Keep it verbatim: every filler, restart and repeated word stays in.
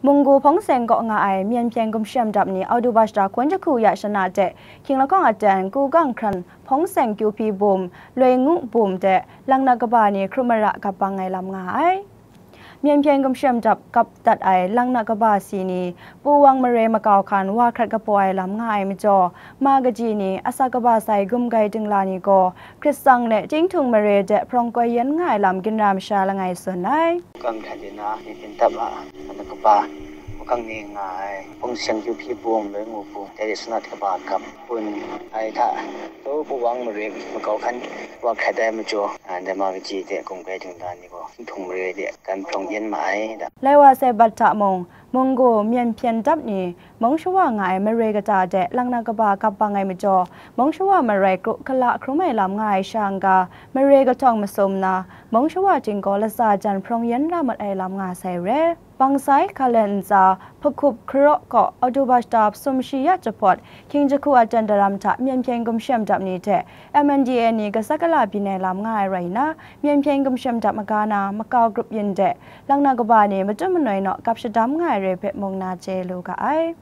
Munggu hpawng seng kaw nga ai Myen Hpyen Gumshem Dap ni Auduba shata hkun jahku ya shana de, Hkying lahkawng aten, Kugang hkran hpawng seng Kyu Hpi bum, Loi Ngu bum de, Langnak kaba ni hkrum mara kap bang ai lam nga ai. Myen Hpyen Gumshem Dap kap dat ai Langnak kaba si ni, Pu Wang Mare makau hkan wa hkrat kapaw ai lam nga ai majaw, ma kaji ni, asak kaba sai gumgai dingla ni gaw, Hkrit tsang le Chyinghtung mare de hprawng koi yen nga ai lam ginra masha langai tsun ai. Kang hkrat yin na, Myen Hpyen Dap a, Langnak kaba, Kugang ni nga ai, hpawng seng Kyu Hpi bum, Loi Ngu bum, dai de sanat kaba kap, bun ai hta, Pu Wang Mare makau hkan wa hkrat ai majaw, a, dai ma kaji de gumgai dingla ni gaw, Chyinghtung mare de gan hprawng yen ma ai da. Lai wa sai bat hta mung, Munggu Myen Hpyen Dap ni, mung shawa nga ai mare kata de Langnak kaba kap bang ai majaw, mung shawa marai kru kala hkrum ai lam nga ai sha n-ga, mare kahtawng masum nna, mung shawa chyinggaw latsa jan hprawng yen ra mat ai lam nga sai re. Bangsai, Hkalen ntsa, Hpakup, Hkaraw kaw, Auduba shata sum shi ya jahpawt, Hkying jahku aten daram hta Myen Hpyen Gumshem Dap ni hte M N D A ni gasat gala byin ai lam nga ai rai nna, Myen Hpyen Gumshem Dap maga na makau grup yin de, Langnak kaba ni matut manoi naw kap shadam nga ai re hpe mung na chye lu ga ai.